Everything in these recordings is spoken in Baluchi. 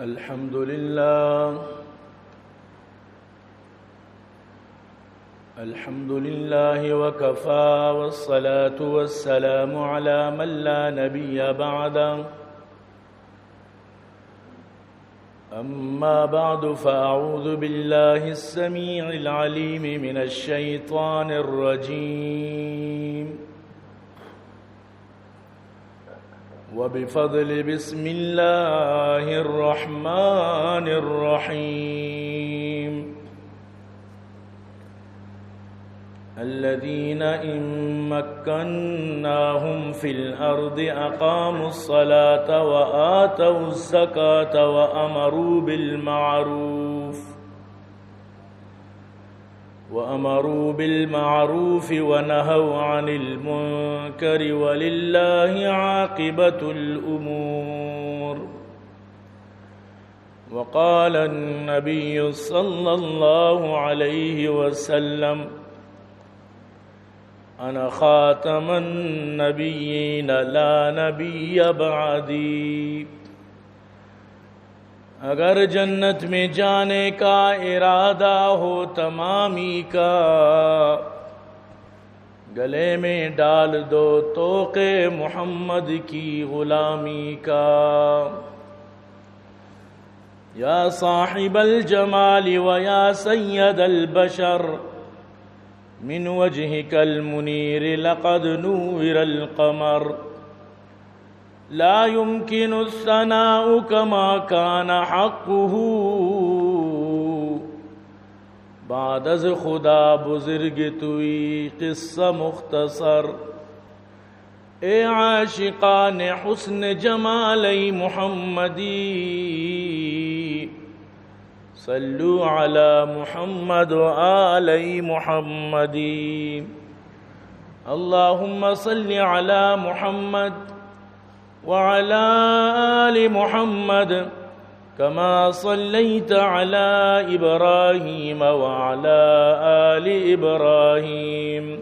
الحمد لله. الحمد لله وكفى، والصلاة والسلام على من لا نبي بعده. أما بعد، فأعوذ بالله السميع العليم من الشيطان الرجيم. وبفضل بسم الله الرحمن الرحيم. الذين إن مكناهم في الأرض أقاموا الصلاة وآتوا الزكاة وأمروا بالمعروف وأمروا بالمعروف ونهوا عن المنكر ولله عاقبة الأمور. وقال النبي صلى الله عليه وسلم: أنا خاتم النبيين لا نبي بعدي. اگر جنت میں جانے کا ارادہ ہو تمامی کا، گلے میں ڈال دو طوق محمد کی غلامی کا۔ يا صاحب الجمال ويا سيد البشر، من وجهك المنير لقد نور القمر. لا يمكن الثناء كما كان حقه. بعد از خدا بزرگ توئی قصہ مختصر۔ اے عاشقان حسن جمال ای محمدی، صلوا علی محمد و آل محمدی۔ اللهم صل على محمد وعلى آل محمد كما صليت على إبراهيم وعلى آل إبراهيم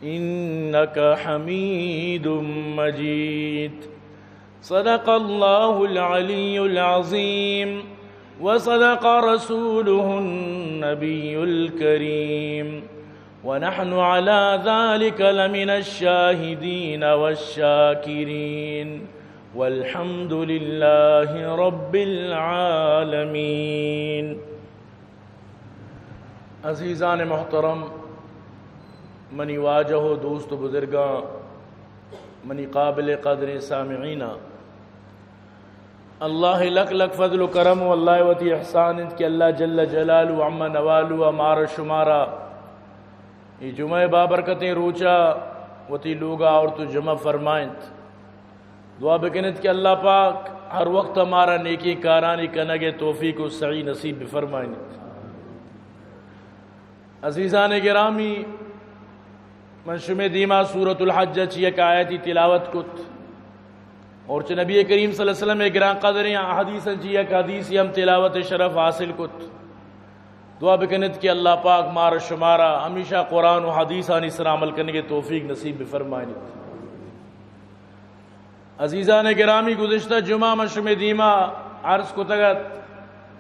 إنك حميد مجيد. صدق الله العلي العظيم وصدق رسوله النبي الكريم ونحن على ذلك لمن الشاهدين والشاكرين والحمد لله رب العالمين. عزیزان محترم، منی واجہ و دوست و بزرگاں، منی قابل قدریں سامعیناں، اللہ لک لک فضل و کرم و اللہ وتی احسان انت کہ اللہ جل جلالہ و عم نوالہ مارا شمارا اے جمعہ بابرکتیں روچا وتی لوگا آورت و جمع فرمائنت۔ دعا بکنت کہ اللہ پاک ہر وقت مارا نیکیں کارانی کنگ ء توفیق و سعی نصیب بفرمائنت۔ عزیزان گرامی، من شمے دیما سورۃ الحج چی یک آیتی تلاوت کت اور چہ نبی کریم صلی اللہ علیہ وسلم گران قدریں حدیث چی یک حدیثی ہم تلاوت شرف حاصل کت۔ دعا بکنت کہ اللہ پاک مارا شمارا ہمیشہ قرآن و حدیثانی سر عمل کرنے کے توفیق نصیب بفرمائنت۔ عزیزان گرامی، گزشتہ جمعہ من شمے دیما عرض کتگ ات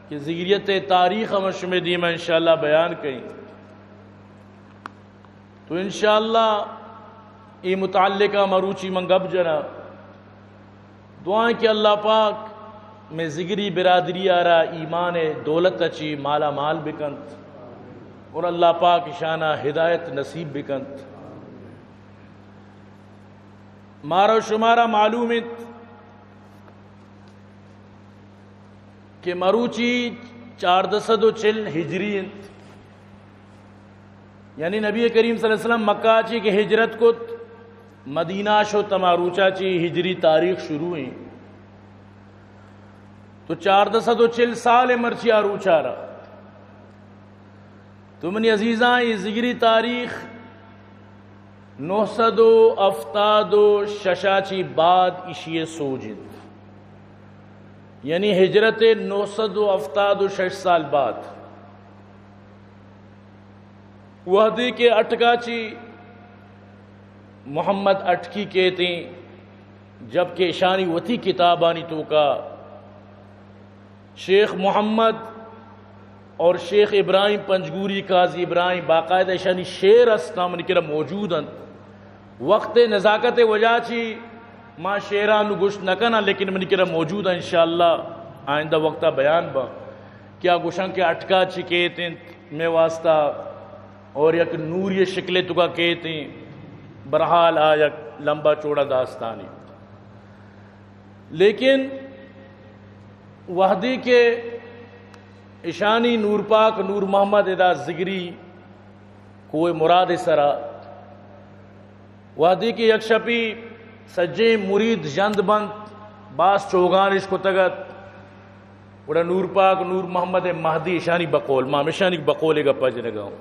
کہ زگریت تاریخ من شمے دیما انشاءاللہ بیان کئیں۔ تو انشاءاللہ اے متعلقہ مروچی من گپ جنا۔ دعائیں کہ اللہ پاک میں زگری برادری آرا ایمان دولت چی مالا مال بکنت اور اللہ پاک اشانا ہدایت نصیب بکنت۔ مارا و شمارا معلوم انت کہ مروچی چاردہ سد و چل ہجری انت، یعنی نبی کریم صلی اللہ علیہ وسلم مکہ چی کہ ہجرت کت، مدینہ شو تما روچا چی ہجری تاریخ شروع ہیں، تو چاردہ سد و چل سال مرچی آ روچا را۔ تو منی عزیزاں، اے زگری تاریخ نو سد و ہفتاد و ششا چی بعد اشی سوج انت، یعنی ہجرت نو سد و ہفتاد و شش سال بعد۔ وہدے کہ اٹکا چی محمد اٹکی کیتیں، جبکہ اشانی وتی کتابانی توکا شیخ محمد اور شیخ ابراہیم پنجگوری، قاضی ابراہیم، باقاعدہ ایشانی شعر است، منی کرا موجود انت۔ وقت نزاکت وجہ چی ما شعران گوشت نہ کناں، لیکن منی کرا موجود انت، انشاءاللہ آئندہ وقتا بیان با۔ کیا گوشاں کہ اٹکا چی کیت انت میں واسطہ، اور یک نوری شکل توکا کیت انت۔ برحال آ یک لمبا چوڑا داستانی۔ لیکن وہدی کہ اشانی نور پاک نور محمد ادا زگری کوہ مراد سرا، وہدی کہ یک شپی سجیں مرید ژند بنت، باز چوگانش کتگت، گڑا نور پاک نور محمد مہدی اشانی بقول، ما ہمیشانی بقول گپا جنگا ہوں۔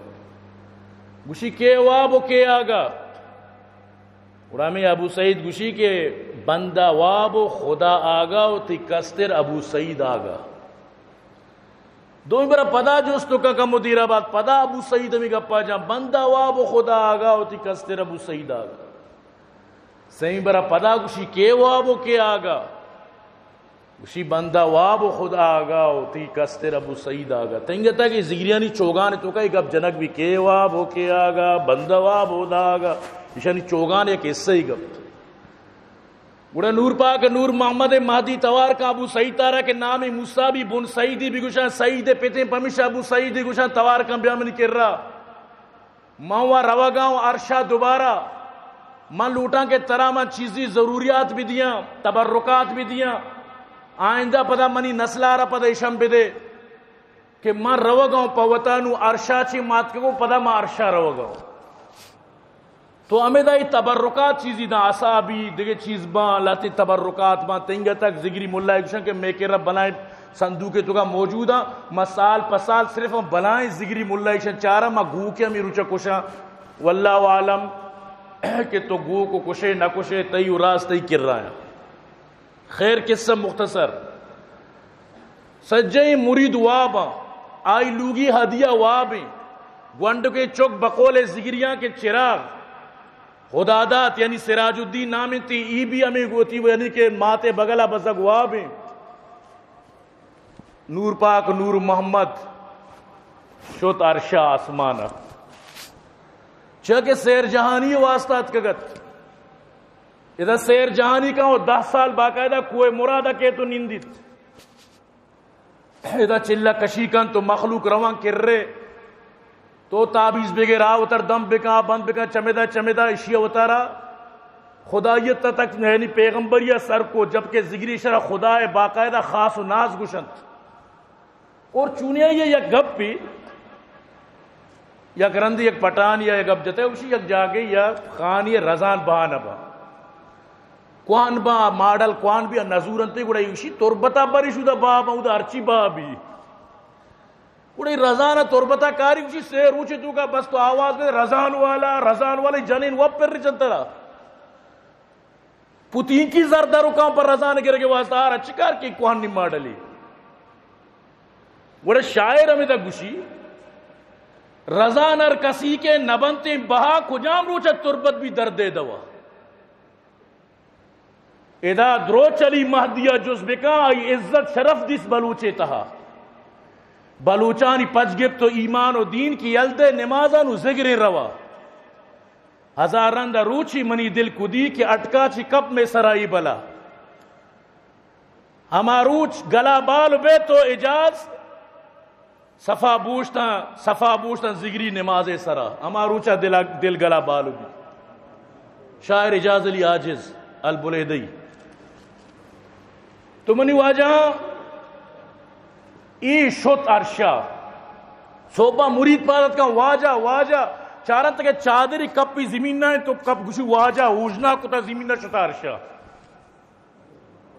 گوشی کے واب و کے آگا؟ گڑا ہمے ابو سعید گوشی کہ بندہ واب و خدا آگا و تی کستر ابو سعید آگا۔ دومی برا پدا جست و کا کم و دیرا بعد پدا ابو سعید ہمے گپا جان، بندہ واب و خدا آگا و تی کستر ابو سعید آگا۔ سئیں برا پدا گوشی کے واب و کے آگا؟ گوشی بندہ واب و خدا آگا و تی کستر ابو سعید آگا۔ تنگتا کہ زگریانی چوگان توکا اے گپ جنگ بی کے واب و کے آگا، بندہ واب و خدا آگا۔ ایشانی چوگان یک حصہ ہی گپ۔ گڑا نور پاک نور محمد مہدی توار کا ابو سعید تارا کہ نام موسیٰ بی بن سعیدی بی گوشاں، سعید پتیں پمیشا ابو سعیدی گوشاں توار کا بیا منی کرا۔ من و روگاں و عرشا دوبارہ۔ من لوٹاں کہ ترا من چیزی ضروریات بدیاں، تبرکات بدیاں۔ آئندہ پدا منی نسلارا پدا اشم بدے کہ من روگاں پہ وتا نوں عرشا چی ماتکگوں، پدا من عرشا روگاں۔ تو ہمیدا ای تبرکات چیزی داں، عصا بی، دگہ چیز باں، لہتیں تبرکات باں۔ تنگہ تک زگری ملا گوشاں کہ مے کرا بلائیں صندوق توکا موجود آں، ما سال پہ سال صرف ہم بلائیں زگری ملا ایشاں چاراں، ما گوکے ہمے روچا کشاں۔ واللہ عالم کہ تو گوک و کشے نہ کشے، تئی و راز تئی کرایاں۔ خیر، قصہ مختصر۔ سجہیں مرید واب آں، آئی لوگی ہدیہ واب ایں۔ گونڈکیں چک بقول زگریاں کہ چراغ خداداد یعنی سراج الدین نام انت، ای بی ہمے گوتی یعنی کہ ماتے بگلا بزگ واب ایں۔ نور پاک نور محمد شت عرشا آسمانا، چہ کہ سیر جہانی واسطہ اتکگت۔ ادا سیر جہانی کا و دہ سال باقاعدہ کوہ مرادا کیت و نندیت۔ ادا چلہ کشی کنت و مخلوق روان کرے۔ تو تعویذ بگر، آ وتر دم بکن، آ بند بکن، چمدا چمدا اشیا وتارا خدائیت تک یعنی پیغمبریا سر کو، جبکہ زگری شرا خدا باقاعدہ خاص و ناز گوشنت۔ اور چونیا یہ یک گپی، یک رندی یک پٹانی یا یک گپ جتے، گوشی یک جاگے یا خانی رزان بہا نہ با۔ کوان با، ماڈل کوان بی نزور انتے، گڑا گوشی تربتا بری شدہ با، اودا ہرچی با بی۔ گڑا رزان تربتا کاری، گوشی سے روچے توکا بس تو آواز دے، رزان والا، رزان والا، جنین و پر چنترا۔ پتینکی زر در کاں پر رزان گرگے واسطہ آرا چکار کی کوہنی ماڈلی۔ گڑا شاعر ہمیں دا گوشی، رزان ہر کسی کے نبنتیں بہا، کجام روچ تربت بھی دردے دوا۔ ادا دروچ علی مہدیا جز بکاں، آئی عزت شرف دیس بلوچے تہا۔ بلوچانی پچ گپت و ایمان و دین کی یل دے نمازان و ذگریں روا۔ ہزار رند ء روچی منی دل کدی کہ اٹکا چی کپ مئے سرا ای بلا۔ ہما روچ گلا بال بیت و اجاز صفا بوشتاں، صفا بوشتاں ذگری نمازے سرا۔ ہما روچا دل، دل گلا بال بی۔ شاعر اجاز علی عاجز البلیدئی۔ تو منی واجہاں، اے شت عرشا۔ صوبہ مرید پاد اتکاں، واجہ، واجہ۔ چارنت کہ چادری کپی زمین نہ انت، تو کپ گوشی واجہ اوژناک کتا زمین نہ شتا عرشا۔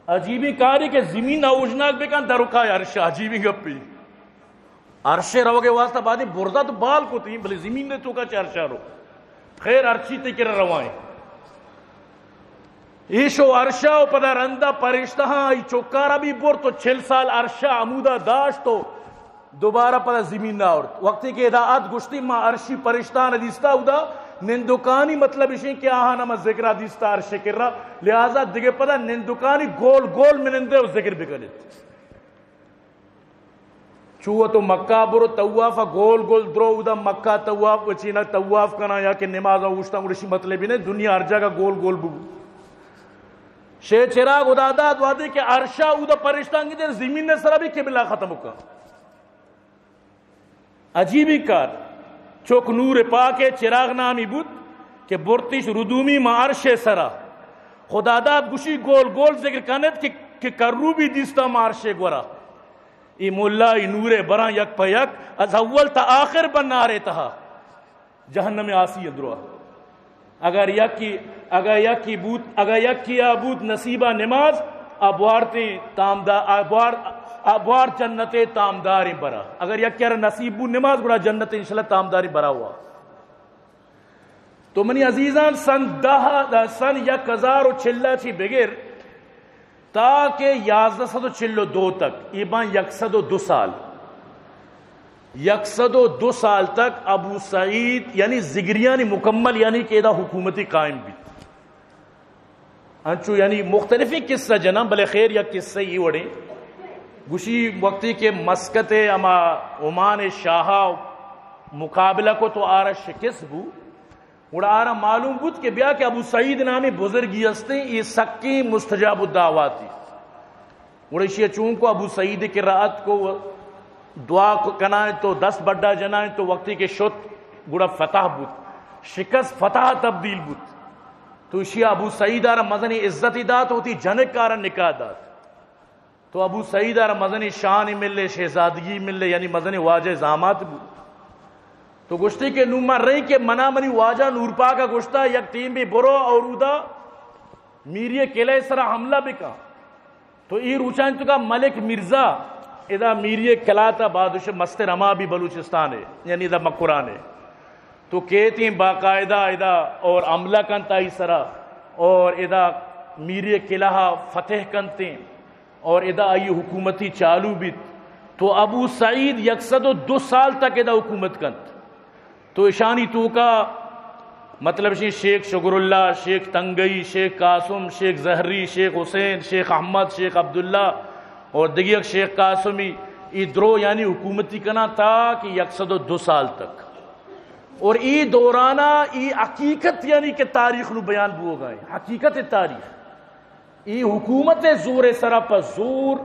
عجیبیں کاری کہ زمین اوژناک بکن، درکائے عرشا، عجیبیں گپی۔ عرشے روگے واسطہ بعدی برزا تو بال کتی، بلے زمین دے توکا چہ عرشا رو۔ خیر، عرشی تے کرا روائیں۔ ایشو عرشا و پدا رندا پرشتہاں ای چکارا بھی برت و چل سال عرشا ہمودا داشت و دوبارہ پدا زمین نہ آورت۔ وقتی کہ ادا ات گشتی، ما عرشی پرشتہاں دیستا، اودا نندکانی مطلب اشیں کہ آہاں ما ذکرا دیستا عرش کرا، لہذا دگہ پدا نندکانی گول گول منندے و ذکر بکنیت۔ چو تو مکہ برو طواف ءَ گول گول درو، اودا مکہ طواف وچینا طواف کناں یا کہ نماز ءَ اوشتاں، گڑا اشی مطلب نہ، دنیا ہر جاگہ گول گول بو۔ شے چراغ خدا دات وہدے کہ عرش ءَ اودا پرشتاں گندے، زمین ءِ سرا بھی قبلہ ختم کا۔ عجیبیں کار۔ چک نور پاک ءِ چراغ نامی بوت کہ برتش ردومی ما عرش ءِ سرا۔ خدا داد گوشی گول گول ذکر کنت کہ، کہ کروبی دیستا ما عرش ءِ گورا۔ اے ملا اے نور ءِ براں یک پہ یک، از اول تا آخر بنار ءِ تہا۔ جہنم ءِ آسی ءِ درا۔ اگر یکی، اگر یکی بوت، اگر یکی آ بوت نصیبا نماز، آ بوارتیں تامدا-، آ بوار، آ بوار جنت ءِ تامداریں برا۔ اگر یکی را نصیب بوت نماز، گڑا جنت ءِ انشاءاللہ تامداریں برا ہوا۔ تو منی عزیزان، سن دہ، سن یک ہزار و چل ءَ چی بگر تا کہ یازدہ سد و چل و دو تک، اے باں یک سد و دو سال، یک سد و دو سال تک ابو سعید یعنی زگریانی مکمل یعنی کہ ادا حکومتی قائم بیت۔ انچو یعنی مختلفیں قصہ جناں، بلے خیر یک قصہ ای وڑیں۔ گوشی وقتی کہ مسقط ءِ ہما عمان ءِ شاہ ءَ مقابلہ کو تو آرا شکست بو، گڑا آرا معلوم بوت کہ بیا کہ ابو سعید نامی بزرگی ہستیں، اے سکیں مستجاب الدعواتی۔ گڑا ایشی چون کو ابو سعید ءِ کرا اتک و دعا کنائیں تو دست بڈا جنائیں تو وقتی کہ شت گڑا فتح بوت، شکست فتح تبدیل بوت۔ تو ایشی ابو سعید آرا مزنی عزتی دات، وتی جنک آرا نکاح دات۔ تو ابو سعید آرا مزنی شانی ملے، شہزادگی ملے، یعنی مزنی واجہ زامات بو۔ تو گوشتی کہ نوں من رہی کہ منا منی واجہ نور پاک ءَ گوشتا یک ٹیمے برو اور اودا میری قلعہ ءِ سرا حملہ بکن۔ تو اے روچانی توکا ملک مرزا ادا میری قلعہ تا بادشاہ مستر ہما بھی بلوچستان ءِ، یعنی ادا مکران ءِ۔ تو کیتیں باقاعدہ ادا اور حملہ کنت آئی سرا اور ادا میری قلعہ فتح کنتیں اور ادا آئی حکومتی چالو بیت۔ تو ابو سعید یک سد و دو سال تک ادا حکومت کنت۔ تو اشانی توکا مطلب شی شیخ شکر اللہ، شیخ تنگئی، شیخ قاسم، شیخ زہری، شیخ حسین، شیخ احمد، شیخ عبداللہ اور دگہ یک شیخ قاسمی، ای درو یعنی حکومتی کناں تا کہ یک سد و دو سال تک۔ اور ای دورانا ای حقیقت یعنی کہ تاریخ نو بیان بوگا ایں، حقیقت تاریخ۔ ای حکومت زور سرا پہ زور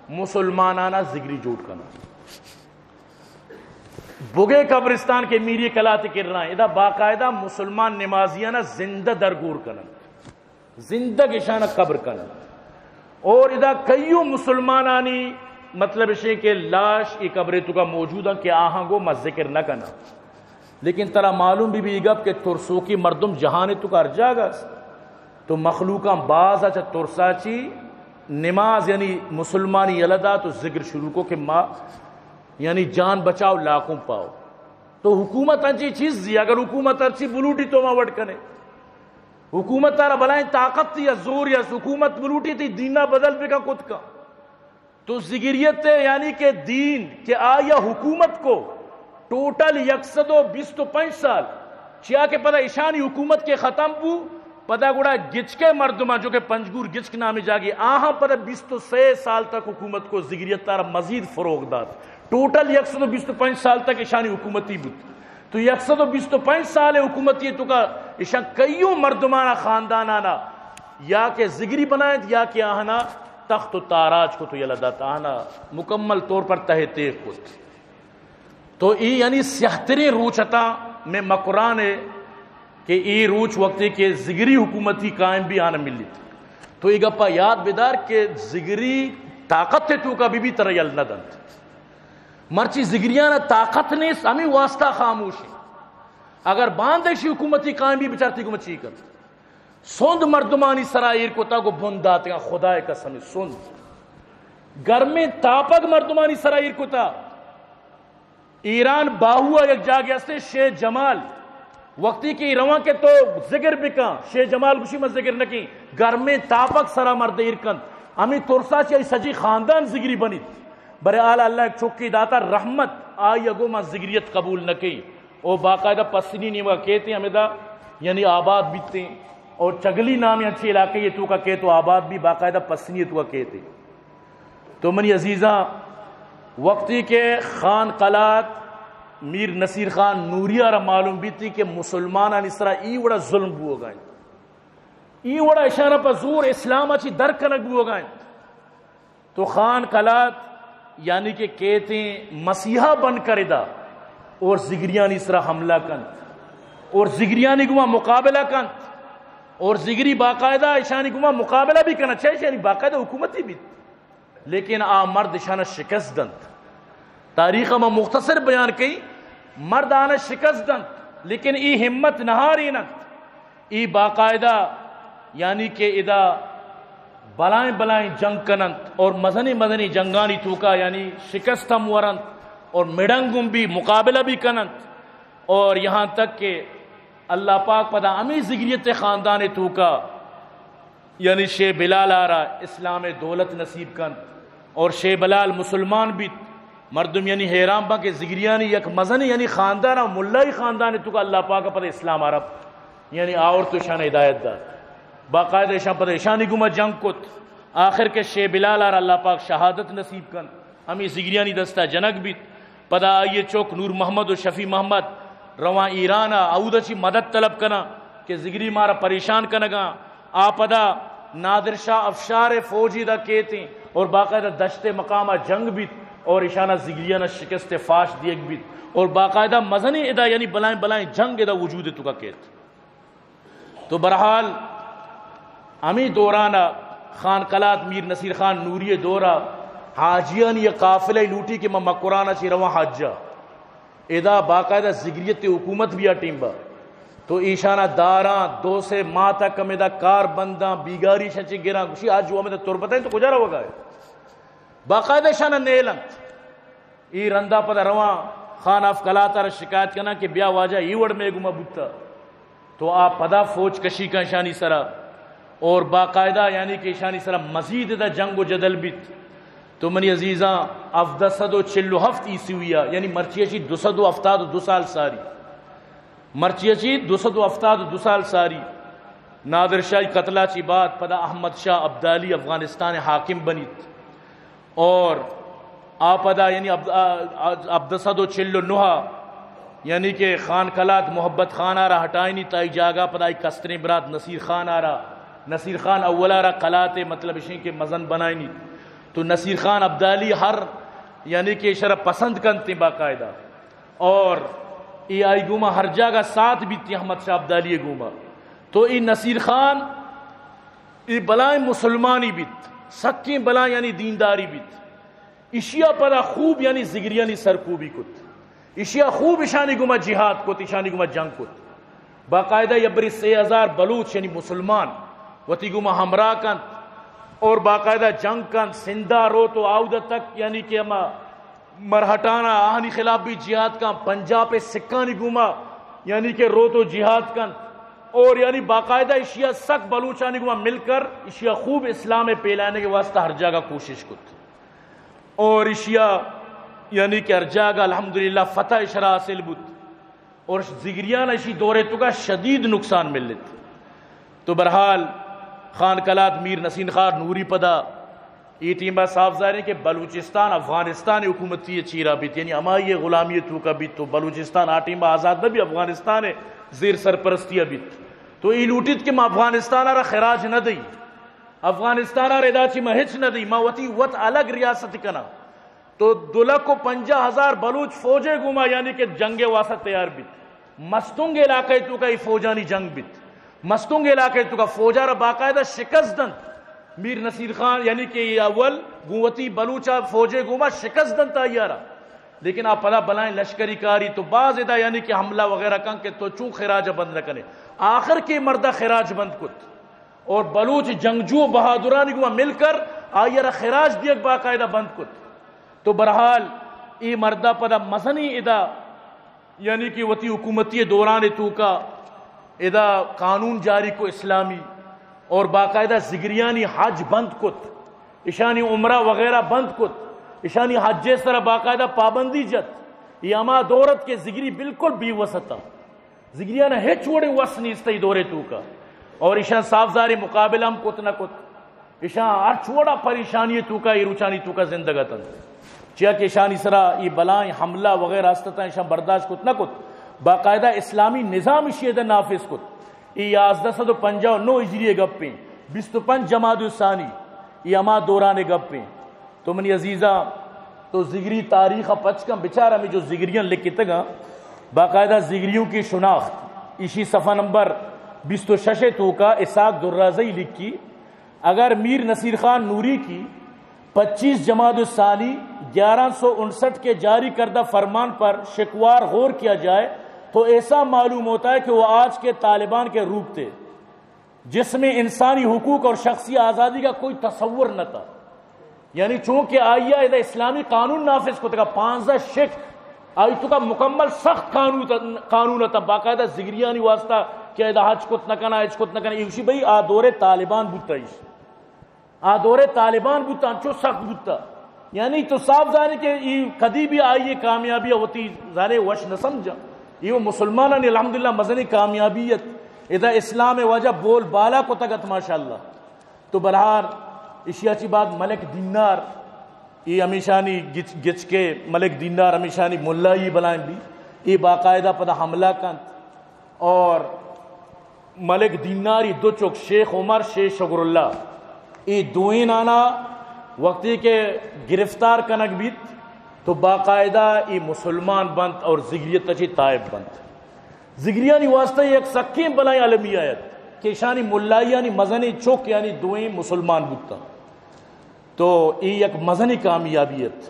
مسلمانانا زگری جوڑ کناں۔ بگے قبرستان کہ میری قلعہ تے کرنا، ادا باقاعدہ مسلمان نمازیانا زندہ درگور کننت، زندگ اشانا قبر کننت۔ اور ادا کئیو مسلمانانی مطلب اشیں کہ لاش ای قبرے توکا موجود ہیں کہ آہاں گو ما ذکر نہ کناں۔ لیکن ترا معلوم بی بی ای گپ کہ ترسوکی مردم جہان توکا ہر جاگہ است۔ تو مخلوقاں باز چہ ترسا چی نماز یعنی مسلمانی یلہ دات و ذکر شروع کو کہ ما یعنی جان بچاؤ لاکوں پاؤ۔ تو حکومت انچی چیز دی، اگر حکومت ہرچی بلوٹی تو ما وڈ کنے۔ حکومت تارا بلائیں طاقت یا زور یا حکومت بلوٹی تی دینا بدل بکا کت کا۔ تو ذگریت ء یعنی کہ دین کہ آیا حکومت کو ٹوٹل یک سد و بیست و پنچ سال، چیا کہ پدا ایشانی حکومت کہ ختم بو، پدا گڑا گچکے مردماں جو کہ پنجگور گچک نامی جاگے، آہاں پدا بیست و سے سال تک حکومت کو، ذگریت تارا مزید فروغ دات۔ ٹوٹل یک سد و بیست و پنچ سال تک ایشانی حکومتی بوت۔ تو یک سد و بیست و پنچ سال حکومتی توکا ایشاں کئیوں مردمانا خاندانانا یا کہ ذگری بنائینت یا کہ آہنا تخت و تاراج کت و یلہ دات، آہنا مکمل طور پر تہ تیغ کت۔ تو ای یعنی سیاہ ترین روچ اتاں میں مکران ء کہ ای روچ وقتی کہ ذگری حکومتی قائم بی آہنا ملیت۔ تو ای گپا یاد بدار کہ ذگری طاقت ء توکا بی بی ترا یل نہ دنت۔ مرچی ذگریانا طاقت نیست، ہمیں واسطہ خاموش ہیں۔ اگر باندیشی حکومتی قائم بی بچارتی گو چی کنت؟ سند مردمانی سرا ایر کتا گو بن داتگاں، خدائے قسم سند۔ گرمیں تاپگ مردمانی سرا ایر کتا۔ ایران باہو ء یک جاگے ہستے شیخ جمال، وقتی کہ روان کہ تو ذکر بکن، شیخ جمال گوشی من ذکر نہ کیں، گرمیں تاپگ سرا مرد ایر کنت، ہمیں ترسا چہ آئی سجی خاندان ذگری بنیت۔ برے حال اللہ یک چکی داتا رحمت، آئی اگو من ذگریت قبول نہ کیں۔ او باقاعدہ پسنی نیمگا کیتیں ہمدا، یعنی آباد بیتیں۔ اور چگلی نامی انچے علاقے یہ توکا کیت و آباد بی باقاعدہ پسنی توکا کیتیں۔ تو منی عزیزاں، وقتی کہ خان قلات میر نصیر خان نوری ءَ را معلوم بیتی کہ مسلمانانی سرا ای وڑا ظلم بوگا انت، ای وڑا اشانا پہ زور اسلام ءَ چی در کنگ بوگا انت، تو خان قلات یعنی کہ کیتیں مسیحا بن کر ادا اور زگریانی سرا حملہ کنت اور زگریانی گما مقابلہ کنت اور زگری باقاعدہ اشانی گما مقابلہ بھی کنت، چہ اشانی باقاعدہ حکومتی بیت۔ لیکن آ مرد اشانا شکست دنت۔ تاریخ ءَ ما مختصر بیان کئی، مرد آنا شکست دنت، لیکن ای ہمت نہ ہاریننت۔ ای باقاعدہ یعنی کہ ادا بلائیں بلائیں جنگ کننت اور مزنیں مزنیں جنگانی توکا یعنی شکست ہم ورنت اور مڑنگ ہم بھی مقابلہ بھی کننت اور یہاں تک کہ اللہ پاک پدا ہمیں زگریت خاندان توکا یعنی شیخ بلال آرا اسلام دولت نصیب کنت اور شیخ بلال مسلمان بیت۔ مردم یعنی حیران باں کہ زگریانی یک مزن یعنی خاندان ءَ ملائی خاندان توکا اللہ پاک پدا اسلام آرا یعنی آورت و اشان ہدایت دات، باقاعدہ اشان پدا اشانی گما جنگ کت، آخر کہ شیخ بلال آرا اللہ پاک شہادت نصیب کنت، ہمیں زگریانی دستا جنگ بیت۔ پدا آئی چوک نور محمد و شفیع محمد رواں ایران ءَ، اود ءَ چی مدد طلب کناں کہ زگری مارا پریشان کنگاں۔ آ پدا نادر شاہ افشار ءِ فوج ادا کیتیں اور باقاعدہ دشت مقام ءَ جنگ بیت اور اشانا زگریانا شکست فاش دیگ بیت اور باقاعدہ مزنیں ادا یعنی بلائیں بلائیں جنگ ادا وجود توکا کیت۔ تو بہرحال ہمیں دورانا خان قلات میر نصیر خان نوری دورا حاجیانی یک قافلہ لوٹی کہ ما مکرانا چی رواں حج ءَ۔ ادا باقاعدہ زگریت حکومت بھی آ ٹیم با۔ تو ایشانا داراں دو سے ماہ تک ہمیں دا کار بنداں، بیگاری شاں چی گراں، گوشی آج وہ ہمیں دا تربت ہے تو کجا روگا ہے؟ باقاعدہ ایشانا نیلنت۔ ای رندا پدا رواں خان آف قلات ءَ را شکایت کناں کہ بیا واجہ ای وڑ مے گما بوتا۔ تو آ پدا فوج کشی کن ایشانی سرا اور باقاعدہ یعنی کہ ایشانی سرا مزید ادا جنگ و جدل بیت۔ تو منی عزیزاں، ہفدہ سد و چل و ہفت عیسوی ءَ، یعنی مرچی اشی دو سد و ہفتاد و دو سال ساری، مرچی اشی دو سد و ہفتاد و دو سال ساری، نادر شاہی قتل ءَ چی بعد پدا احمد شاہ ابدالی افغانستان حاکم بنیت۔ اور آ پدا یعنی عبد-، آ-، آ-، ہفدہ سد و چل و نہ، یعنی کہ خان قلات محبت خان آرا ہٹائینی تائی جاگہ پدا ای کستریں برات نصیر خان آرا، نصیر خان اول آرا قلات مطلب اشیں کہ مزن بنائینی۔ تو نصیر خان ابدالی ہر یعنی کہ شرا پسند کنتے باقاعدہ اور ای آئی گوما ہر جاگہ ساتھ بیتی احمد شاہ ابدالی گوما۔ تو ای نصیر خان ای بلائیں مسلمانی بیت، سکیں بلائیں یعنی دینداری بیت۔ اشیا پدا خوب یعنی زگریانی سرکوبی کت۔ اشیا خوب اشانی گما جہاد کت، اشانی گما جنگ کت۔ باقاعدہ یبری سے ہزار بلوچ یعنی مسلمان وتی گما ہمراہ کنت اور باقاعدہ جنگ کنت۔ سندھا روت و آودا تک یعنی کہ ہما مرہٹانا آہانی خلاف بھی جہاد کن، پنجاب سکھانی گوما یعنی کہ روت و جہاد کن اور یعنی باقاعدہ اشیا سک بلوچانی گوما مل کر اشیا خوب اسلام پھیلانے کے واسطہ ہر جگہ کوشش کت اور اشیا یعنی کہ ہر جگہ الحمدللہ فتح اشرا حاصل بوت اور زگریان اشی دورے توکا شدید نقصان ملت۔ تو بہرحال خان قلات میر نصیر خان نوری پدا اے ٹیم ءَ صاف ظاہر ہے کہ بلوچستان افغانستان حکومتی چیرا بیت، یعنی ہمائی غلامی توکا بیت، تو بلوچستان آ ٹیم ءَ آزاد نہ بی، افغانستان زیر سرپرستی بیت۔ تو ای لوٹیت کہ ما افغانستان را خراج نہ دئی، افغانستان را ادا چی ما ہچ نہ دئی، ما وتی وت الگ ریاست کنا۔ تو دو لکھ و پنجاہ ہزار بلوچ فوجے گوما یعنی کہ جنگ واسطہ تیار بیت۔ مستونگ علاقہ توکا ای فوجانی جنگ بیت۔ مستونگ علاقہ توکا فوجا را باقاعدہ شکست دنت۔ میر نصیر خان یعنی کہ اے اول گوں وتی بلوچا فوجے گوما شکست دنت آئی را۔ لیکن آ پدا بلائیں لشکری کاری تو باز ادا یعنی کہ حملہ وغیرہ کن کہ تو چون خراج بند نہ کنے۔ آخر کے مردہ خراج بند کت۔ اور بلوچ جنگجو بہادرانی گوما مل کر آئی را خراج دیگ باقاعدہ بند کت۔ تو بہرحال اے مردہ پدا مزنیں ادا یعنی کہ وتی حکومتی دوران توکا ادا قانون جاری کو اسلامی اور باقاعدہ زگریانی حج بند کت، اشانی عمرہ وغیرہ بند کت، اشانی حج سر باقاعدہ پابندی جت۔ یہ ہما دورت کہ زگری بالکل بے وسطا۔ زگریانا ہچ وڑیں وس نیست ای دورے توکا۔ اور ایشان صاف ظاہر مقابلہ ہم کت نہ کت۔ ایشان ہر چوڑا پریشانی توکا، ای روچانی توکا زندگ اتنت۔ چیا کہ ایشانی سرا اے بلائیں حملہ وغیرہ است اتاں، ایشاں برداشت کت نہ کت۔ باقاعدہ اسلامی نظام ایشی ادا نافذ کت۔ اے یازدہ سد و پنجاہ و نو ہجری ءِ گپیں، بیست و پنچ جمادی الثانی، اے ہما دوران ءِ گپیں۔ تو منی عزیزاں، تو زگری تاریخ ءَ پچ کن، بچار ہمے جو زگریاں لکھتگاں، باقاعدہ زگریوں کی شناخت، ایشی صفحہ نمبر بیست و شش ءِ توکا اسحاق درازئی لکھی، اگر میر نصیر خان نوری کی پچیس جمادی الثانی گیارہ سو انسٹھ کے جاری کردہ فرمان پر شکوار غور کیا جائے تو ایسا معلوم ہوتا ہے کہ وہ آج کے طالبان کے روپ تھے، جس میں انسانی حقوق اور شخصی آزادی کا کوئی تصور نہ تھا۔ یعنی چونکہ آئی ءَ ادا اسلامی قانون نافذ کتگ ءَ، پانزدہ شک، آئی توکا مکمل سخت قانون ات، قانون ات، باقاعدہ زگریانی واسطہ کہ ادا ہچ کت نہ کنا، ہچ کت نہ کنا، ایشی بھئی آ دور طالبان بوتا ایش۔ آ دور طالبان بوتا، انچو سخت بوتا۔ یعنی تو صاف زانے کہ ای کدی بھی آئی کامیابی وتی زانے وش نہ سمجھا۔ یہ مسلمانانی الحمدللہ مزنی کامیابی ات۔ ادا اسلام واجہ بول بالا کتگ ات ماشاءاللہ۔ تو بہرحال، ایشی ءَ چی بعد ملک دینار، اے ہمیشانی گچ، گچ کے ملک دینار ہمیشانی ملائی بلائیں بھی، اے باقاعدہ پدا حملہ کنت اور ملک دیناری دو چک شیخ عمر، شیخ شکر اللہ، اے دوئینانا وقتی کہ گرفتار کنگ بیت تو باقاعدہ اے مسلمان بنت اور زگریت چی تائب بنت۔ زگریانی واسطہ یک سکیں بلائیں المیہ ات کہ ایشانی ملائیانی مزنیں چک یعنی دوئیں مسلمان بوتاں۔ تو اے یک مزنیں کامیابی ات۔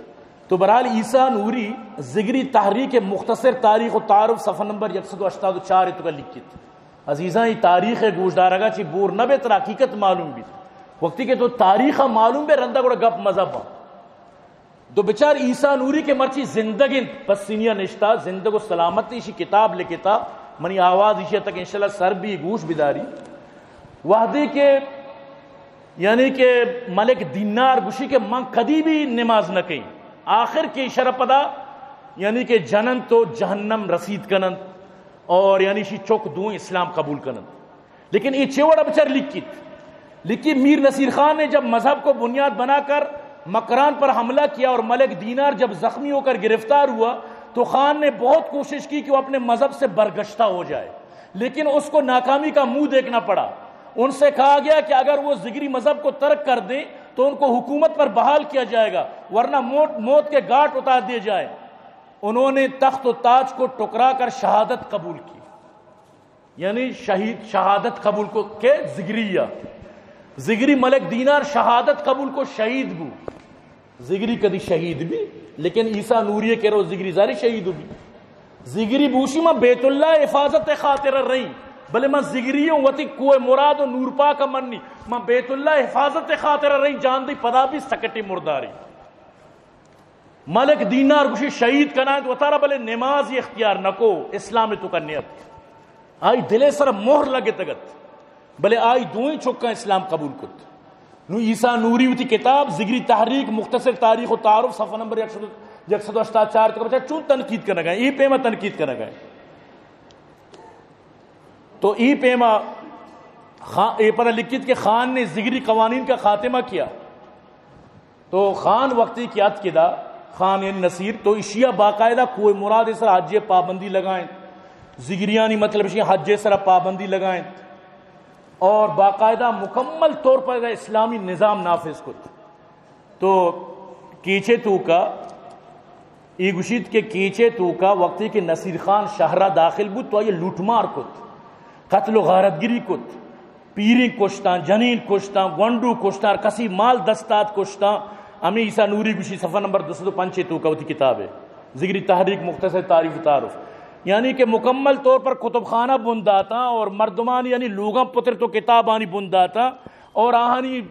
تو بہرحال عیسیٰ نوری زگری تحریک مختصر تاریخ و تعارف صفحہ نمبر یک سد و ہشتاد و چار ءِ توکا لکھت۔ عزیزاں، اے تاریخ ءِ گوشدارگا چی بور نہ بیت، ترا حقیقت معلوم بیت۔ وقتی کہ تو تاریخ ءَ معلوم بے، رندا گڑا گپ مزہ باں۔ تو بچار عیسیٰ نوری کہ مرچی زندگ انت، پسینی ءَ نشتا، زندگ و سلامت، ایشی کتاب لکھتا، منی آواز ایشی تک انشاءاللہ سر بی، گوش بداری۔ وہدے کہ یعنی کہ ملک دینار گوشی کہ من کدی بھی نماز نہ کئیں، آخر کہ ایشرا پدا یعنی کہ جننت و جہنم رسید کننت اور یعنی شی چک دوں اسلام قبول کننت۔ لیکن اے چے وڑا بچار لکھیت؟ لکھی، میر نصیر خان نے جب مذہب کو بنیاد بنا کر مکران پر حملہ کیا اور ملک دینار جب زخمی ہو کر گرفتار ہوا تو خان نے بہت کوشش کی کہ وہ اپنے مذہب سے برگشتہ ہو جائے، لیکن اس کو ناکامی کا منہ دیکھنا پڑا۔ ان سے کہا گیا کہ اگر وہ زگری مذہب کو ترک کر دیں تو ان کو حکومت پر بحال کیا جائے گا، ورنہ موت، موت کے گھاٹ اتار دیے جائیں۔ انہوں نے تخت و تاج کو ٹکرا کر شہادت قبول کی۔ یعنی شہید، شہادت قبول کو کہ زگری یا زگری ملک دینار شہادت قبول کو، شہید بو۔ زگری کدی شہید بی، لیکن عیسیٰ نوری کہ رو زگری زاری شہید بی۔ زگری بوشی من بیت اللہ حفاظت خاطر رہی، بلے من زگری ہوں، وتی کوہ مراد و نور پاک منی، من بیت اللہ حفاظت خاطر رہی، جان دی پدا بھی سکٹی مرداری۔ ملک دینار گوشی شہید کنائیں تو وتارا، بلے نمازی اختیار نکو، اسلام تو کا نیت۔ آئی دلے سر مہر لگتگت، بلے آئی دوئیں چکاں اسلام قبول کت۔ نو عیسیٰ نوری وتی کتاب زگری تحریک مختصر تاریخ و تعارف صفحہ نمبر یک سد، یک سد و ہشتاد چار تک بچا چون تنقید کنگا، اے پیما تنقید کنگا۔ تو اے پیما خان، اے پدا لکھیت کہ خان نے زگری قوانین کا خاتمہ کیا۔ تو خان وقتی کہ اتک ادا، خان یعنی نصیر، تو اشیا باقاعدہ کوہ مراد سر حج پابندی لگائیں، زگریانی مطلب شی حج سر پابندی لگائیں اور باقاعدہ مکمل طور پر اسلامی نظام نافذ کت۔ تو کیچے توکا، ای گوشیت کہ کیچے توکا وقتی کہ نصیر خان شہرا داخل بوت تو آئی لوٹ مار کت، قتل و غارتگری کت، پیریں کشتاں، جنین کشتاں، گونڈو کشتاں، ہر کسی مال دست آت کشتاں۔ ہمیں عیسیٰ نوری گوشی صفحہ نمبر دو سد و پنچ توکا وتی کتاب ہے، زگری تحریک مختصر تاریخ و تعارف۔ یعنی کہ مکمل طور پر کتب خانہ بند داتاں اور مردمان یعنی لوگاں پتر تو کتابانی بند داتاں اور آہانی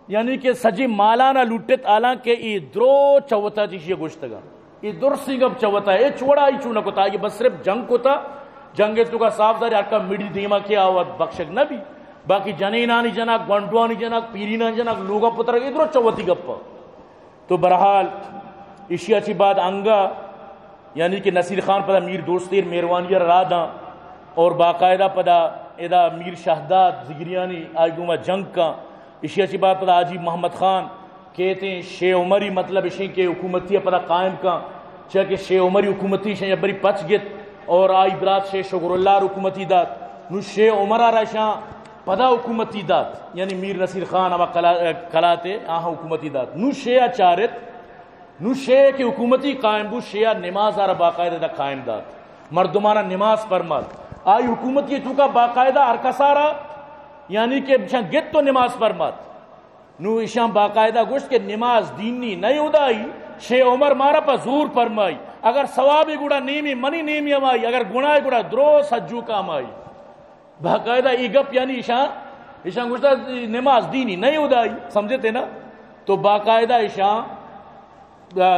یعنی کہ سجی مالانا لوٹت، حالانکہ ای درو چوتا چیشی گوشتگا۔ ای درسی گپ چوتا ہے، اے چوڑا ای چونہ کتا، یہ بس صرف جنگ کتا، جنگ تو کا صاف ظاہر ہر کا مڑی دیما کے آوت بخشک نہ بی، باقی جنینانی جناک، گونڈوانی جناک، پیرینانی جناک، لوگا پتر، ای درو چوتی گپا۔ تو بہرحال، ایشی ءَ چہ بعد انگا، یعنی کہ نصیر خان پدا میر دوستیر مہروانی ءَ را داں اور باقاعدہ پدا ادا میر شہداد زگریانی آئی گوما جنگ کاں۔ ایشی ءَ چہ بعد پدا حاجی محمد خان کیتیں شے عمری مطلب اشیں کہ حکومتی ءَ پدا قائم کن، چیا کہ شے عمری حکومتی اشاں یک بری پچ گت اور آئی برات شے شکر اللہ حکومتی دات۔ نو شے عمر ءَ را اشاں پدا حکومتی دات، یعنی میر نصیر خان ہما کلا-، کلاتے آہاں حکومتی دات۔ نو شے ءَ چارت، نو شے کہ حکومتی قائم بو، شے ءَ نماز ءَ را باقاعدہ دا قائم دات، مردمانا نماز پرمات۔ آئی حکومتی توکا باقاعدہ ہر کسا را، یعنی کہ اشاں گت تو نماز پرمات۔ نو ایشاں باقاعدہ گوشت کہ نماز دینی نہ ہدائی، شے عمر مارا پہ زور پرمائی، اگر ثوابی گڑا نیمی منی نیمی ہمائی، اگر گناہ گڑا درو سجو کا ہمائی۔ باقاعدہ ای گپ یعنی ایشاں، ایشاں گوشتا نماز دینی نہ ہدائی، سمجھتے نا؟ تو باقاعدہ ایشاں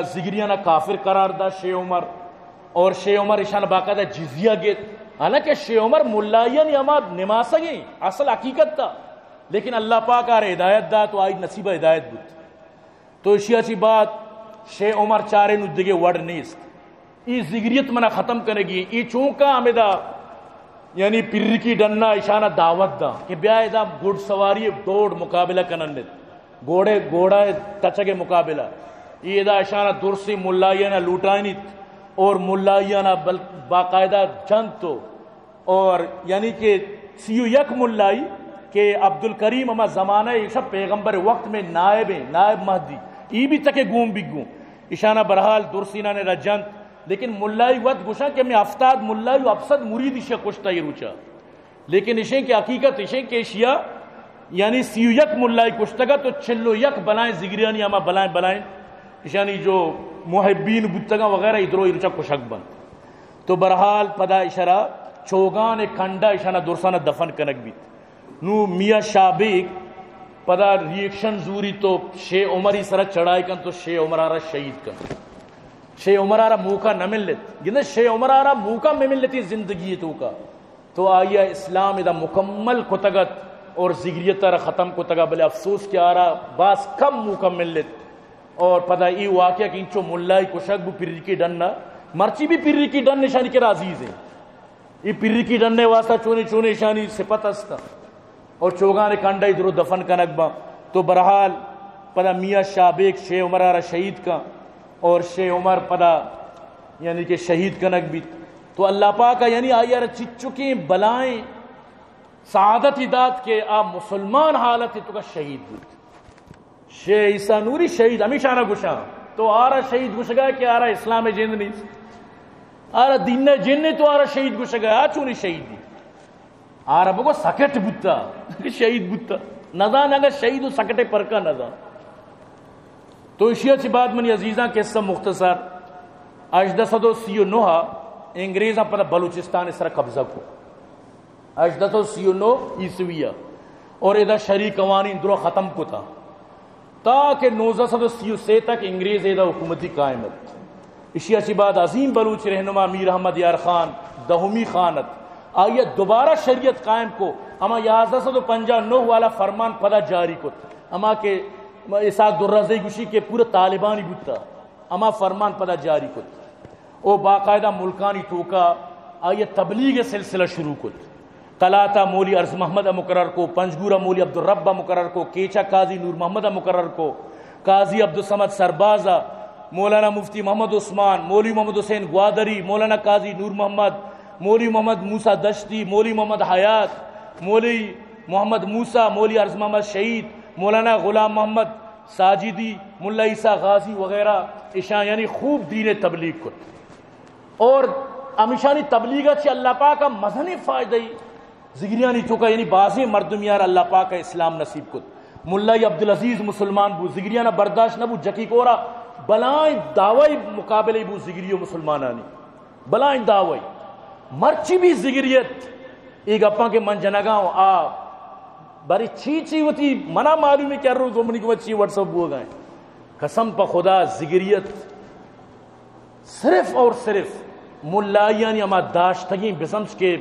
زگریانا کافر قرار دا شے عمر، اور شے عمر ایشان باقاعدہ جزیہ گیت۔ حالانکہ شے عمر ملائیانی ہما نماسگیں اصل حقیقت تا، لیکن اللہ پاک آرے ہدایت دا تو آئی نصیب ہدایت بوت۔ تو اشیا چی بعد شے عمر چارے نو دگے وڑ نیست۔ ای زگریت منا ختم کنگی، ای چونکا ہمدا یعنی پرکی ڈنا اشانا دعوت دا کہ بیا ادا گھڑ سواری دوڑ مقابلہ کنن۔ گھوڑے، گھوڑا تچگ مقابلہ۔ ای ادا اشانا درسی ملائیانا لوٹائنیت اور ملائیانا بل-، باقاعدہ جنت تو اور یعنی کہ سی و یک ملائی کہ عبدالکریم ہما زمانہ ایشا پیغمبر وقت میں نائب ہیں، نائب مہدی، ای بھی تکے گون بگوں۔ اشانا برحال درسینان را جنت، لیکن ملائی وت گوشاں کہ میں ہفتاد ملائی و ہفت سد مرید اشیا کشتا یہ روچا۔ لیکن اشیں کہ حقیقت اشیں کہ اشیا یعنی سی و یک ملائی کشتگا تو چل و یک بلائیں زگریانی ہما بلائیں بلائیں اشانی جو محبین بوتگا وغیرہ ادرو ارچا کشگ بنت۔ تو برحال پدا اشرا چوگان کنڈا اشانا درسانا دفن کنگ بیت۔ نو میاں شاہ بیگ پدا ریئیکشن زوری تو شے عمری سرا چڑھائی کن تو شے عمر آرا شہید کن۔ شے عمر آرا موقع نہ ملت۔ گندے شے عمر آرا موقع میں ملتی زندگی توکا۔ تو آئی ءَ اسلام ادا مکمل کتگ ات اور زگریت ءَ را ختم کتگ ات، بلے افسوس کہ آرا باز کم موقع ملت۔ اور پدا ای واقعہ کہ انچو ملائی کشگ بو پریکی ڈن ءَ، مرچی بھی پریکی ڈن اشانی کرا عزیز ہیں۔ ای پریکی ڈن ءِ واسطہ چونے چونے اشانی صفت است۔ اور چوگان کنڈا ای درو دفن کنگ باں۔ تو برحال پدا میاں شاہ بیگ شے عمر ءَ را شہید کن اور شے عمر پدا یعنی کہ شہید کنگ بیت۔ تو اللہ پاک ءَ یعنی آئی ءَ را چچکیں بلائیں سعادت ای دات کہ آ مسلمان حالت ءِ توکا شہید بیت۔ شے عیسیٰ نوری شہید ہمیشانا گوشاں۔ تو آرا شہید گوشگا کہ آرا اسلام ءِ جند نیست۔ آرا دین ءِ جند، تو آرا شہید گوشگا، آ چونی شہید بیت؟ آرا بگو سکٹ بوتا، شہید بوتا۔ نزان اگہ شہید و سکٹ ءِ پرکا نزان۔ تو اشیا چی بعد منی عزیزاں قصہ مختصر، ہژدہ سد و سی و نہ ءَ انگریزاں پدا بلوچستان ءِ سرا قبضہ کو۔ ہژدہ سد و سی و نہ عیسوی ءَ اور ادا شری قوانین درو ختم کتا۔ تاکہ نوزدہ سد و سی و سے تک انگریز ایدا حکومتی قائم ات۔ اشی ءَ چی بعد عظیم بلوچ رہنما میر احمد یار خان دہمی خان ات۔ آئی ءَ دوبارہ شریعت قائم کو۔ ہما یازدہ سد و پنجاہ و نہ والا فرمان پدا جاری کت۔ ہما کہ اسحاق درازئی گوشی کہ پورا طالبانی بوتا۔ ہما فرمان پدا جاری کت۔ او باقاعدہ ملکانی توکا آئی ءَ تبلیغ ءِ سلسلہ شروع کت۔ قلات ءَ مولی ارض محمد ءَ مقرر کو، پنجگور ءَ مولی عبدالرب ءَ مقرر کو، کیچ ءَ قاضی نور محمد ءَ مقرر کو، قاضی عبدالصمد سرباز ءَ، مولانا مفتی محمد عثمان، مولوی محمد حسین گوادری، مولانا قاضی نور محمد، مولوی محمد موسی دشتی، مولوی محمد حیات، مولوی محمد موسی، مولوی ارض محمد شہید، مولانا غلام محمد ساجدی، ملا عیسیٰ غازی وغیرہ، اشاں یعنی خوب دین ءِ تبلیغ کت۔ اور ہمیشانی تبلیغ ءَ چہ اللہ پاک ءَ مزنیں فائدہ ای زگریانی توکا، یعنی بازیں مردمیان اللہ پاک ءَ اسلام نصیب کت۔ ملائی عبدالعزیز مسلمان بو، زگریانا برداشت نہ بو، جکی کورا بلائیں دعوی مقابلے بو زگری و مسلمانانی۔ بلائیں دعوی۔ مرچی بھی زگریت، اے گپاں کہ من جنگا ہوں، آ بارے چی چی وتی منا معلوم ہے کہ ہر روز منی گوما چی واٹس اپ بوگا ہیں۔ قسم پہ خدا زگریت صرف اور صرف ملائیانی ہما داشتگیں بزمس کہ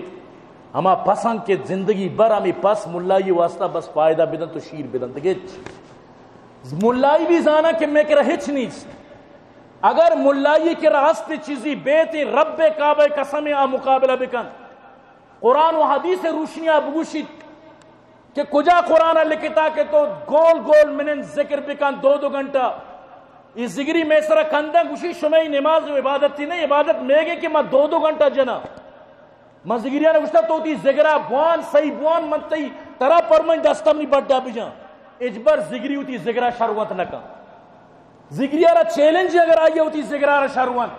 ہما پسند کہ زندگی بھر ہمیں پس ملائی واسطہ بس فائدہ بدن تو شیر بدن تو گچ۔ ملائی بھی زانا کہ میں کرا ہچ نیست۔ اگر ملائی کرا ہست چیزی بیت، رب کعبہ قسم آ مقابلہ بکن۔ قرآن و حدیث روشنی آ بگوشیت۔ کہ کجا قرآن ءَ لکھتا کہ تو گول گول منند ذکر بکن دو دو گھنٹہ؟ اے ذگری مئے سرا کنداں، گوشی شمئے نماز و عبادت تی نہ، عبادت مئیگے کہ ما دو دو گھنٹہ جناں۔ من ذگریاں گوشتا تو تی ذگرا بوان، صحیح بوان، من تئی ترا پرمائیں دستا منی بڈا بجاں۔ اجبر ذگری وتی ذگرا شرونت نہ کن۔ ذگری ءَ را چیلنج، اگر آئی ءَ وتی ذگرا را شر وانت،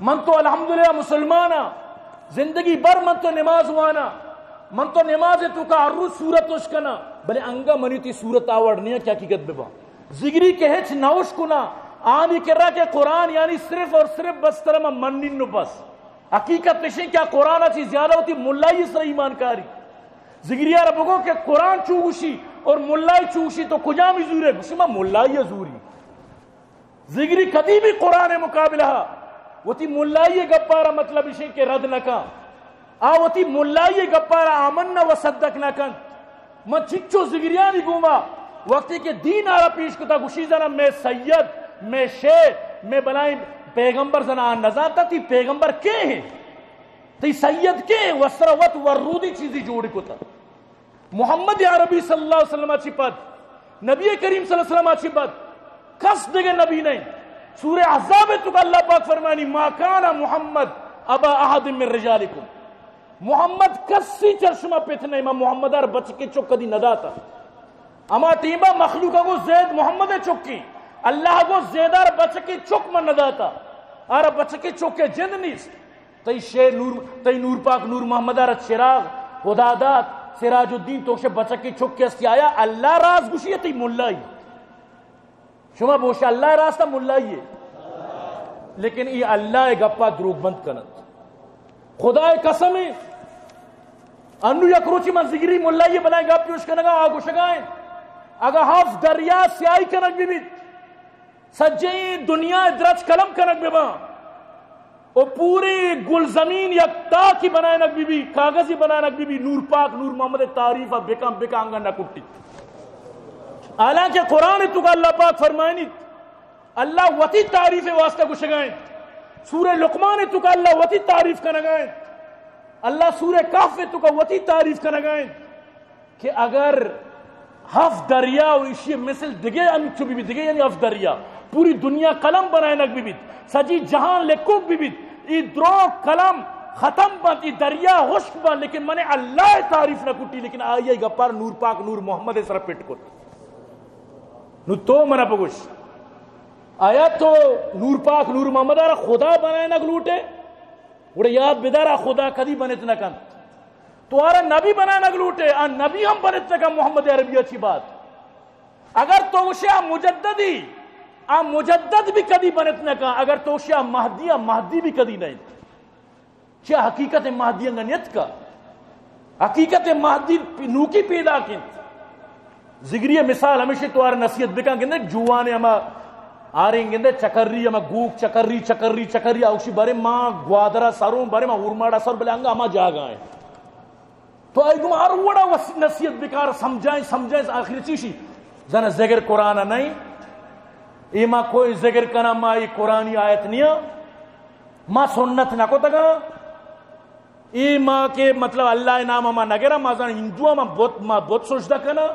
من تو الحمدللہ مسلمان آں، زندگی بھر من تو نماز واناں، من تو نماز ءِ توکا ہر روز سورت اشکناں، بلے انگا منی وتی سورت آ وڑ نیاں کہ حقیقت بباں۔ ذگری کہ ہچ نہ اشکناں، آنی کرا کہ قرآن یعنی صرف اور صرف بس ترا من منین نو بس۔ حقیقت اشیں کہ آ قرآن ءَ چی زیادہ وتی ملائی سر ایمان کاری۔ ذگری ءَ را بگو کہ قرآن چو گوشی اور ملائی چو گوشی، تو کجامی زورے؟ گوشی، ما ملائی ءَ زوری۔ ذگری کدی بھی قرآن ءِ مقابلہ ءَ وتی ملائی ءِ گپا را مطلب اشیں کہ رد نہ کن۔ آ وتی ملائی ءِ گپا را آمنا و صدق نہ کنت۔ من چنچو ذگریانی گوما وقتی کہ دین آرا پیش کتا، گوشی زنا مئے سید، مئے شیخ، مئے بلائیں پیغمبر زنا آ نزانتا، تی پیغمبر کے ہیں؟ تئی سید کے؟ وسرا وت ورودی چیزی جوڑ کتا۔ محمد عربی صلی اللہ علیہ وسلم چی پد، نبی کریم صلی اللہ علیہ وسلم چی پد کس دگہ نبی نہیں۔ سورہ احزاب توکا اللہ پاک فرمانی، ما کان محمد ابا احد من رجالکم۔ محمد کسی چر شما پت نہیں، ما محمد ار بچکے چک کدی نداتا۔ اما ٹیما مخلوق گو زید محمد چکی، اللہ گو زیدار بچکے چک من نداتا، آرا بچکے چک جند نیست۔ تئی شے نور، تئی نور پاک نور محمد ءَ را چراغ خدا دات، سراج الدین، تو شے بچکی چکی ہستی، آیا اللہ راز گوشی تئی ملائی؟ شما بوش اللہ راست ملائی ہے، لیکن ای اللہ گپا دروگ بند کنت۔ خدا قسم ہے، انو یک روچی من ذگری ملائی بلائیں گپ پیش کنگا، آ گوشگا ہیں، اگا ہفت دریا سیاہی کنگ بھی بیت، سجیں دنیا درچ قلم کنگ بباں و پوری گلزمین یک تاکی بنائنگ بی بی، کاغذی بنائنگ بی بی، نور پاک نور محمد تعریف بکن بکن انگا نہ کٹی۔ حالانکہ قرآن توکا اللہ پاک فرمائنیت، اللہ وتی تعریف واسطہ گوشگائیں۔ سورہ لقمان توکا اللہ وتی تعریف کنگائیں۔ اللہ سورہ کہف توکا وتی تعریف کنگائیں۔ کہ اگر ہفت دریا و ایشی مثل دگہ انچو بی بیت، دگہ یعنی ہفت دریا، پوری دنیا قلم بنائنگ بی بیت، سجی جہان لکوک بی بیت، ای دروگ قلم ختم بنت، ای دریا خشک بنت، لیکن من اللہ تعریف نہ کٹی، لیکن آئی گپار نور پاک نور محمد سر پٹ کت۔ نو تو منا بگوش، آیا تو نور پاک نور محمد را خدا بنائنگ لوٹے؟ گڑا یاد بدار، آ خدا کدی بنت نہ کنت۔ تو آرا نبی بنانگ لوٹے، آ نبی ہم بنت نہ کن محمد عربی چی بات۔ اگر تو گوشے آ مجددی، آ مجدد بھی کدی بنت نہ کن۔ اگر تو گوشے آ مہدی، آ مہدی بھی کدی نہ انت۔ چہ حقیقت مہدی انگا نیت کا؟ حقیقت مہدی نوکی پیدا کنت۔ ذگری مثال ہمیشہ تو آر نصیحت بکن، گندے جوان ہما آریں گندے چکری، ہما گوک چکری، چکری، چکری، اوشی بارے ما گوادرا سروں، بارے ما اورماڑا سر، بلے انگا ہما جاگا ہیں۔ تو آئی گم ہر وڑا وس-، نصیحت بکار، سمجھائیں، سمجھائیں، آخر چیشی زن ذکر قرآن نہیں، اے ما کوئی ذکر کنا، ما اے قرآنی آیت نیا، ما سنت نہ کتگا۔ اے ما کہ مطلب اللہ نام ما نگرا، ما زان ہندو ما بت، ما بت سجدہ کنا۔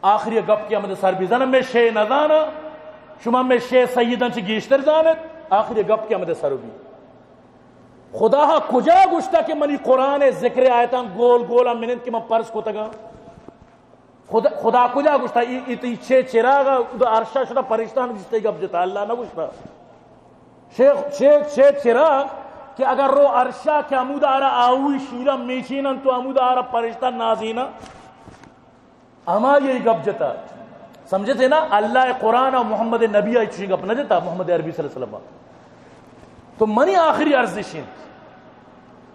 آخری گپ کہ ہمد سر بی زانا، میں شے نہ زانا، شما میں شے سیدان چی گیشتر زانت۔ آخری گپ کہ ہمد سر بی۔ خدا ہا کجا گوشتا کہ منی قرآن ذکر آیتاں گول گولا منند کہ من پرس کتگا؟ خدا، خدا کجا گوشتا؟ ای، ای تئی چے چراغ، ادا عرشا شدا فرشتان جستے گپ جتا، اللہ نہ گوشتا۔ شیخ، شیخ، شیخ چراغ کہ اگر رو عرشا کہ عمود آرا آوی شیرا میچینن تو عمود آرا فرشتہ نازینا۔ اما یہ گپ جتا۔ سمجھتے نا؟ اللہ قرآن اور محمد نبی آئی چوشیں گپ نہ جتا، محمد عربی صلی اللہ علیہ وسلم۔ تو منی آخری عرض اشین۔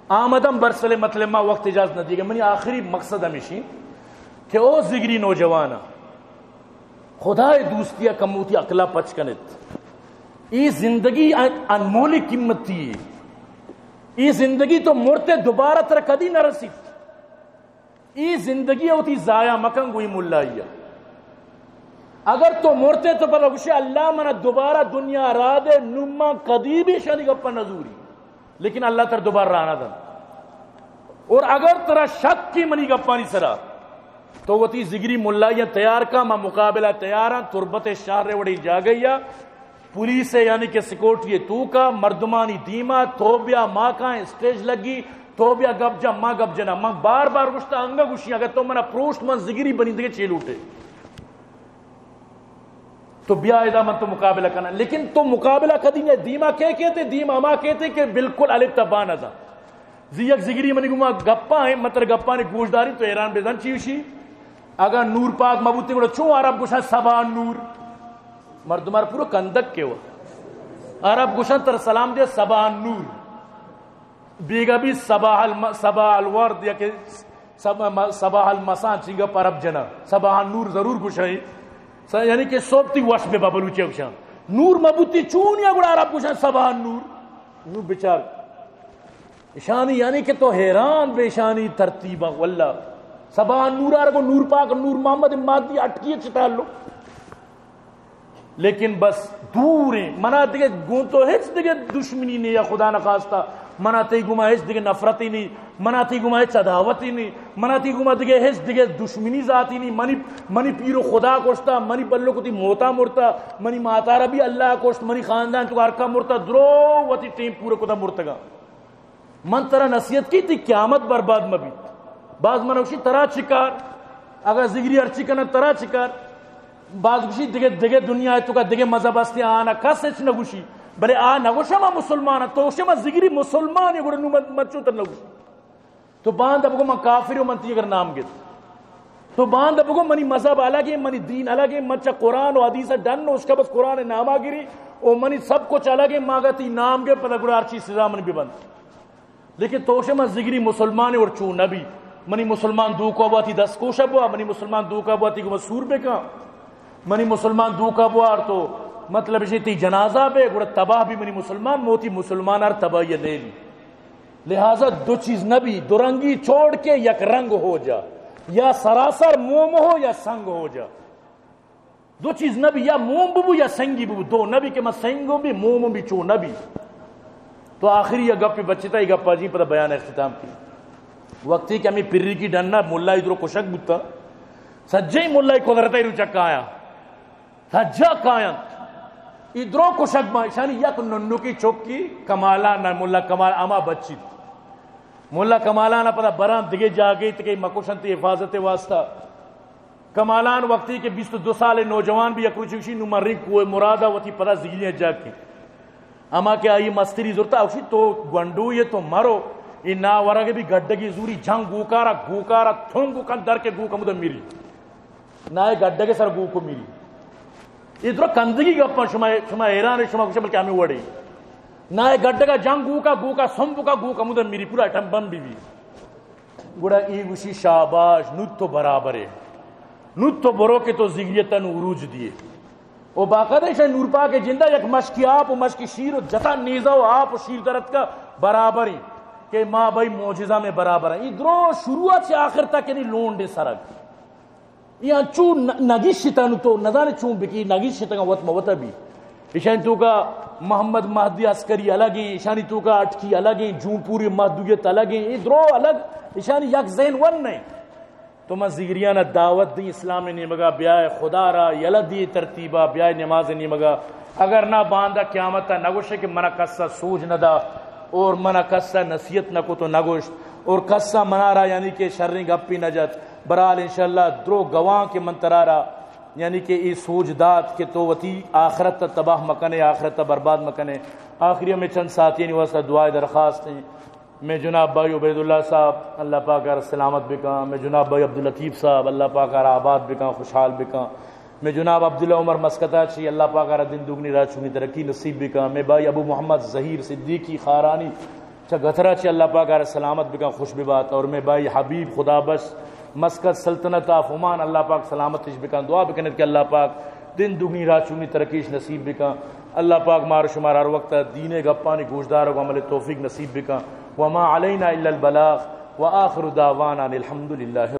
آمدم برسل مطلب ما وقت اجازت نہ دیگا۔ منی آخری مقصد ہمیشی کہ او ذگری نوجوان، خدائے دوستی ء کموتی عقلا پچ کنت۔ ای زندگی ان-، انمولی قیمتی ہے۔ ای زندگی تو مرتے دوبارہ تر کدی نہ رسیت۔ ای زندگی ء وتی ضائع مکن گوئی ملائی ء۔ اگر تو مرتے تو پدا گوشے، اللہ منا دوبارہ دنیا را دے، نوں من کدی بھی شانی گپا نہ زوری، لیکن اللہ تر دوبارہ راہ نہ دنت۔ اور اگر ترا شک کی منی گپانی سرا، تو وتی زگری ملائیاں تیار کا، ما مقابلہ تیاراں، تربت شہر وڑی جاگہیا، پولیس یعنی کہ سیکورٹی توکا، مردمانی دیما، تو بیا ما کائیں اسٹیج لگی، تو بیا گپ جن، ما گپ جنا۔ من بار بار گوشتا، انگا گوشی، اگر تو منا پروشت، من زگری بنی دگہ چے لوٹے؟ تو بیا ادا من تو مقابلہ کنا، لیکن تو مقابلہ کدی نہ، دیما کئے کئیت؟ دیما ہما کئیت کہ بالکل الف تا با نزان۔ زی یک زگری منی گوما گپا ہیں، من ترا گپانی گوش داری تو حیران بزن چی وشی۔ اگا نور پاک مبوتی گڑا چون عرب گوشن صباح نور؟ مردمار پورا کندک کے ہوا۔ عرب گوشن تر سلام دے صباح نور۔ بیگا بھی صباح الم-، صباح الورد یا کہ صباح، صباح المساء چنگا پر عرب جنا۔ صباح نور ضرور گوشن۔ س-، یعنی کہ صبح تی وش بے با بلوچی گوشن۔ نور مبوتی چون یا گڑا عرب گوشن صباح نور۔ نو بچار۔ اشانی یعنی کہ تو حیران بے اشانی ترتیبا۔ واللہ صباح نور آرگو نور پاک نور محمد مادی اٹکی چ تعلق۔ لیکن بس دور ہیں۔ منا دگہ گوں تو ہچ دگہ دشمنی نہیں یا خدا نخواستہ منا تئی گوما ہچ دگہ نفرت ہی نہیں، منا تئی گوما ہچ عداوت ہی نہیں، منا تئی گوما دگہ ہچ دگہ دشمنی ذاتی نہیں۔ منی، منی پیر و خدا کشتا، منی بلو کتی موتا مرتا، منی ماتارا بھی اللہ کشت، منی خاندان تو ہرکا مرتا، درو وتی ٹیم پورا کتا مرتگا۔ من ترا نصیحت کی تئی قیامت برباد مہ بیت۔ باز من گوشی ترا چی کار؟ اگا زگری ہرچی کنن ترا چی کار؟ باز گوشی دگہ، دگہ دنیا توکا دگہ مذہب ہستی، آنا کس ہچ نہ گوشی۔ بلے آ نہ گوشا ما مسلمان، تو گوشے ما زگری مسلمان، گڑا نو من، من چو تر نہ گوشی۔ تو باندا بگو من کافر ہوں، من تئی اگر نام گت۔ تو باندا بگو منی مذہب الگ ہے، منی دین الگ ہے، من چا قرآن و حدیث ڈن و اس کا بس قرآن ناما گری و منی سب کچھ الگ ہے، ماگا تئی نام گے پدا گڑا ہرچی سزا من ببند۔ لیکن تو شما زگری مسلمان اور چو نبی، منی مسلمان دو کو باتی دست کوش بوا، منی مسلمان دو کا باتی کو سور بکا، منی مسلمان دو کا بوار تو مطلب ہے تئی جنازہ بے گڑا تباہ بھی منی مسلمان، موتی مسلمان ہر تباہی نیلی۔ لہذا دو چیز نبی، دو رنگی چھوڑ کے یک رنگ ہو جا، یا سراسر موم ہو یا سنگ ہو جا۔ دو چیز نبی، یا موم ببو یا سنگی ببو، دو نبی کہ من سنگوں بھی موموں بھی چو نبی۔ تو آخری یا گپ بچتا، یہ گپا جی پتہ بیان اختتام کی۔ وقتی کہ ہمیں پری کی ڈننا ملا ادرو کشک بوتا، سجے ملا قدرت رو چکا آیا۔ سجا کاینت۔ ای درو کشگ باں، ایشانی یک ننکی چکی کمالان، ملا کمال اما بچی۔ ملا کمالان پدا بران دگہ جاگے تکے مکشنت حفاظت واسطہ۔ کمالان وقتی کہ بیست و دو سال نوجوان بھی یک روچی گوشی نو من رنگ کوہ مرادا وتی پدا زیلی جاگ کی۔ اما کہ آئی مستری زرتا، اوشی تو گونڈو یہ تو مرو، ای نا ورگ بھی گڈگی زوری جنگ گوکارا، گوکارا تھنگ کن در کے گوک مدن میری۔ نائے گڈگ سر گوکو میری۔ یہ درو کندگی گپاں، شما، شما حیران، شما گوشے بلکہ ہمیں وڑے۔ نائے گڈگا جنگ گوکا، گوکا سمبکا، گوکا مدن میری پورا اٹم بم بی بی۔ گڑا ای گوشی شاباش، نو تو برابر ہے۔ نو تو برو کہ تو زگریتا نو عروج دیے۔ او باقاعدہ ایشاں نور پاک جندا یک مشکی آپ و مشکی شیر و جتا نیزہ و آپ و شیر درت کا برابر ہیں کہ ما بھائی معجزہ میں برابر ہیں۔ ای درو شروع سے آخر تک یعنی لونڈے سرگ۔ ای انچو ن-، نگیشتن تو نزانے چون بکی، نگیشتگاں وت مہ وتا بی۔ ایشانی توکا محمد مہدی عسکری الگ ہیں، ایشانی توکا اٹکی الگ ہیں، جون پوری مہدویت الگ ہیں، ای درو الگ، ایشانی یک ذہن ون نہیں۔ تو من زگریانا دعوت دی اسلام نیمگا بیائے، خدا را یلہ دی ترتیبا بیائے نماز نیمگا، اگر نہ باندا قیامتا نگوشے کہ منا کسا سوج نہ دا اور منا کسا نصیحت نہ کو تو نگوشت اور کسا منا را یعنی کہ شریں گپی نہ جت۔ برحال انشاءاللہ درو گواں کہ من ترارا یعنی کہ اے سوج دات کہ تو وتی آخرت ء تباہ مکنے، آخرت ء برباد مکنے۔ آخری ء میں چند ساتھیانی واسطہ دعائے درخواست ہیں۔ میں جناب بھائی عبید اللہ صاحب اللہ پاک آرا سلامت بکاں، میں جناب بھائی عبداللطیف صاحب اللہ پاک آرا آباد بکاں، خوشحال بکاں۔ میں جناب عبداللہ عمر مسکتا چی اللہ پاک آرا دن دگنی رات چگنی ترقی نصیب بکاں۔ میں بھائی ابو محمد ظہیر صدیقی خارانی چہ گترا چہ اللہ پاک آرا سلامت بکن، خوش ببات۔ اور میں بھائی حبیب خدا بخش مسقط سلطنت آف عمان، اللہ پاک سلامتش بکن۔ دعا بکنت کہ اللہ پاک دن دگنی رات چگنی ترقیش نصیب بکن۔ اللہ پاک مار شمار ہر وقت دین گپانی گوشدار و عمل توفیق نصیب بکن۔ وما علینا الا البلاغ وآخر دعوانا ان الحمد للہ۔